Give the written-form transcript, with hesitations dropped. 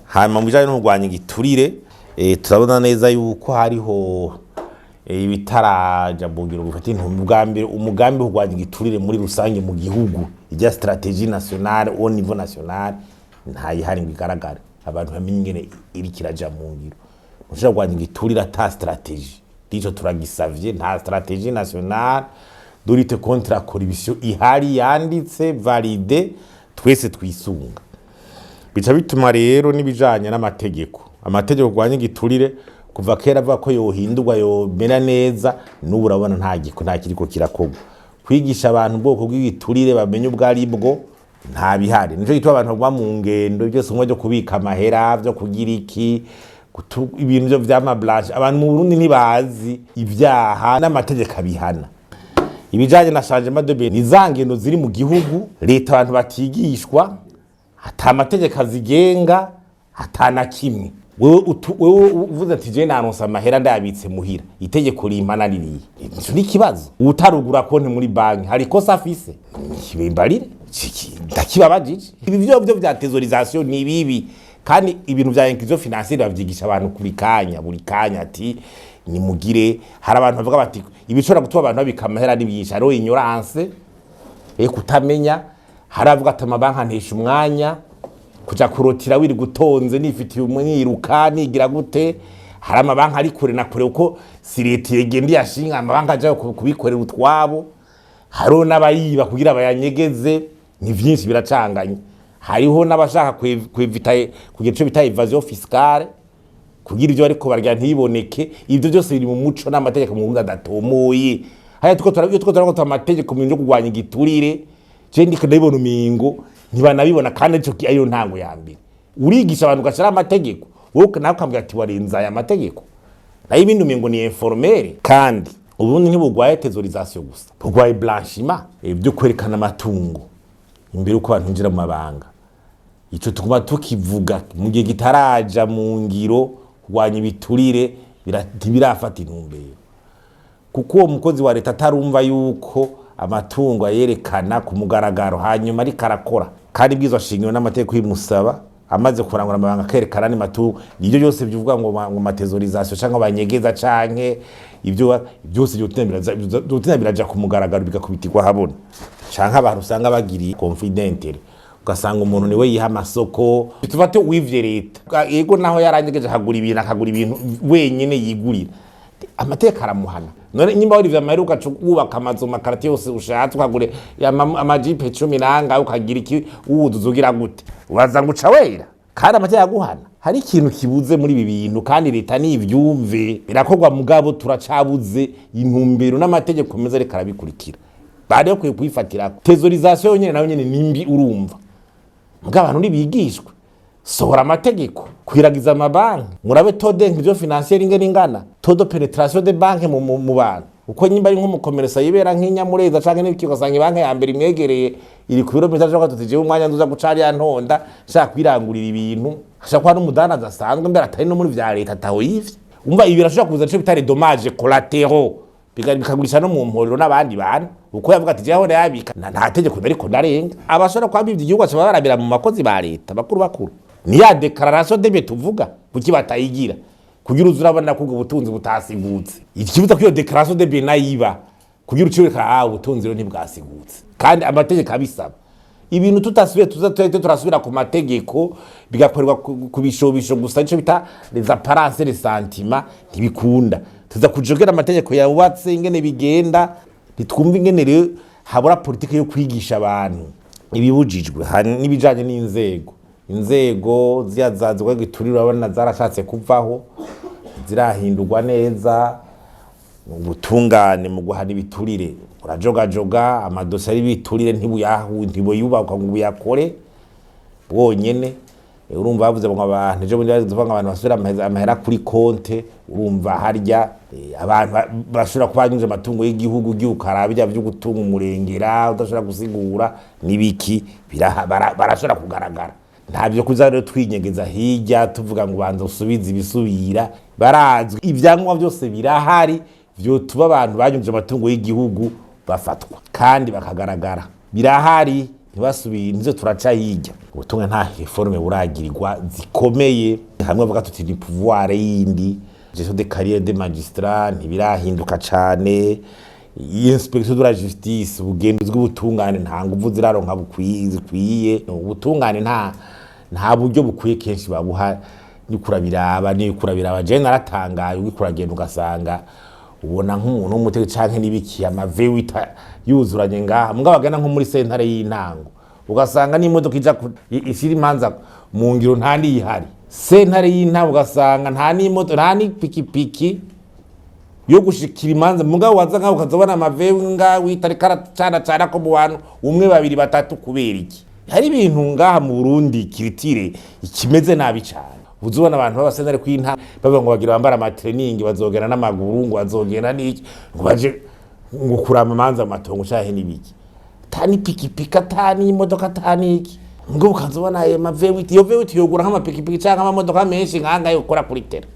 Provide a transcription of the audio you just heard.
Hanyuma mu bijanye no kurwanya igiturire, turabona neza yuko hariho ibitaraja mu ngiro bifata intumbi. Bwa mbere, umugambi wo kurwanya igiturire muri rusange mu gihugu, ijya stratégie nationale au niveau national, ntayihari ngo igaragare, abantu bamenye ingene iriko iraja mu ngiro. Ushobora kurwanya igiturire ata stratégie. Nico turagisavye. Nta stratégie nationale de lutte contre la corruption ihari yanditse, validée, twese twisunga. Bica bituma rero n'ibijanye n'amategeko, amategeko kurwanya igiturire kuva kera avuga ko yohindurwa, yomera neza, n'ubu urabona nta giko, nta kiriko kirakorwa. Kwigisha abantu ubwoko bw'igiturire, bamenye ubwo ari bwo, nta bihari. Nico gituma abantu baguma mu ngendo byose, umwe byo kubika amahera, byo kugira iki, ibintu byo vy'ama blanche. Abantu mu Burundi ntibazi ivyaha n'amategeko abihana. Ibijanye na changement de biens, ni za ngendo ziri mu gihugu, leta, abantu batigishwa, ata amategeko azigenga, ata na kimwe. Wewe uvuze ati: "Je naronse amahera, ndayabitse muhira, itegeko rimpana ririye." Ico ni ikibazo. Utarugura konti muri banki hari ikosa afise? Kibimbarire, ndakibabajije. Ibi vyo vya thésaurisation ni bibi, kandi ibintu vya inclusion financière bavyigisha abantu buri kanya, buri kanya, ati nimugire. Hari abantu bavuga bati ibishobora gutuma abantu babika amahera ni byinshi. Hariho ignorance, kutamenya. Hari avuga ati: "Amabanki antesha umwanya, kuja kurotira wiri gutonze, nifitiye umwiruka nigira gute." Hari amabanki ari kure na kure, uko si leta yegenda iyashinga, amabanki aja kubikorera utwabo. Hariho n'abayiba kugira bayanyegeze. Ni vyinshi, biracanganye. Hariho n'abashaka kwevita, kugira ico bita évasion fiscale, kugira ivyo bariko barya ntiboneke. Ivyo byose biri mu muco n'amategeko mu Burundi adatomoye. Haya tuko turabyo, tuko turabona amategeko mu bintu byo kurwanya igiturire, je ndiko ndabibona umingo ntibanabibona, kandi ico ariyo ntango ya mbere. Urigisha abantu, ugashira amategeko, wowe nawe ukambwira ati: "Warenze aya mategeko." Nayo ibindi umengo ni informel. Kandi ubundi ntibugwaye thésaurisation gusa, bugwaye blanchiment, byo kwerekana amatungo imbere uko abantu binjira mu mabanga. Ico tuguma tukivuga mu gihe kitaraja mu ngiro. Kurwanya ibiturire ntibirafata intumbero, kuko uwo mukozi wa leta atarumva yuko amatungo ayerekana ku mugaragaro, hanyuma ariko arakora, kandi ibwirizwa shingiro n'amategeko bimusaba, amaze kurangura amabanga akerekana ni matungo. Nivyo byose bivuga ngo ma thésaurisation canke banyegeza canke ibyo byose byotina biraja ku mugaragaro, bigakubitirwa habona, canke abantu usanga bagiriye confidentiel, ugasanga umuntu niwe yiha amasoko. Tufate uwivye leta, yego, naho yaranyegeje akagura ibintu, akagura ibintu wenyene yigurira, amategeko aramuhana. None nyimba warivye amahera, ugaca wubaka amazu ma quartier yose ushatse, ukagura amajipe 10 nanga, ukagira iki, wuzuza, ugira gute, ubaza ngo uca wera kandi amategeko aguhana? Hari ikintu kibuze muri ibi bintu, kandi leta nivyumve. Birakorwa, mugabo turacabuze intumbero n'amategeko meza ariko arabikurikira. Bari bakwiye kuyifatira. Thésaurisation yonyene nayo nyene nimbi, urumva, mugabo abantu ntibigishwe. Sohora amategeko, kwiragiza amabanki, murabe taux d'inclusion financière ingene ingana, taux de pénétration de banque mu bantu. Uko nyimba ari nk'umukomeresa yibera nk'inyamureza canke n'ibiki, ugasanga ibanki ya mbere imwegereye iri ku birometero, cyangwa tuti: "Jewe umwanya nzuza guca hariya ntonda nshaka kwirangurira ibintu." Ashobora kuba n'umudandaza asanzwe mbere atari no muri vya leta, ataho yivye. Umva, ibi birashobora kuza ico bita les dommages collatéraux, bikagurisha no mu mporero n'abandi bantu, uko yavuga ati: "Jewe ndayabika, nta tegeko nariko ndarenga." Abashobora kuba bivye igihugu baca barabira mu bakozi ba leta bakuru bakuru. Ni ya déclaration de biens tuvuga, kuki batayigira, kugira uze urabona ko ubwo butunzi butasigutse? Ikibuza ko iyo déclaration de biens nayiba, kugira uciwe: "Ah, ubutunzi rero ntibwasigutse," kandi amategeko abisaba. Ibintu tutasubiye, tuza tuhite turasubira ku mategeko, bigakorerwa ku bishobisho gusa, nico bita les apparences, les sentiments, ntibikunda. Tuza kujogera amategeko yubatse ingene bigenda, ntitwumva ingene rero habura politike yo kwigisha abantu ibibujijwe. Hari n'ibijanye n'inzego, inzego ziya zazwa giturire, urabona zarashatse kuvaho, zirahindurwa neza. Ubutungane mu guhana ibiturire urajogajoga, amadosiye y'ibiturire ntibuyubakwa ngo buyakore bwonyene. Urumva bavuze ngo abantu ejo bundi bavuze ngo abantu basubira amahera kuri konte. Urumva harya abantu bashobora kuba banyuze amatungo y'igihugu, ugiye ukaraba bijya vyo gutunga umurengera udashobora gusigura n'ibiki, barashobora kugaragara. Nta byo kuza rero twinyegeza hirya tuvuga ngo banza usubize ibisubira. Barazwi, ibyangombwa byose birahari vyotuma abantu banyuze amatungo y'igihugu bafatwa kandi bakagaragara, birahari. Ntibasubiye nizo turaca hirya. Ubutumwa nta réforme buragirirwa zikomeye. Hamwe bavuga tuti ni pouvoir yindi, gestion de carrière des magistrats ntibirahinduka cane, inspection de la justice, ubugenzuzi bw'ubutungane, nta nguvu ziraronka bukwiye zikwiye. Ubutungane nta buryo bukwiye kenshi babuha. Nikurabiraba, nikurabiraba, je naratangaye, uriko uragenda ugasanga ubona nk'umuntu w'umutegetsi canke n'ibiki, ama V8 yuzuranye ngaha, mugabo bagana nko muri sentare y'intango ugasanga n'imodoka ija ishira imanza mu ngiro nta niyihari. Sentare y'intango ugasanga nta n'imodoka, nta n'ipikipiki yo gushikira imanza, mugabo waza nkaho ukazobona ama V8 ngaho witariko aracana cana ko mu bantu umwe, babiri, batatu. Kubera iki? Hari ibintu ngaha mu Burundi kiritire ikimeze nabi cane. Uzubona abantu b'abasentare kw'inta bavuga ngo bagira bambara ama training, bazogenda n'amaguru, ngo bazogenda n'iki, ngo baje ngo kurama imanza mu matongo canke n'ibiki, ata n'ipikipiki, ata n'imodoka, ata n'iki, ngo ukazobona ayo ma V8. Iyo V8 yogura nk'amapikipiki canke amamodoka menshi nk'angaya ukora kuri terrain.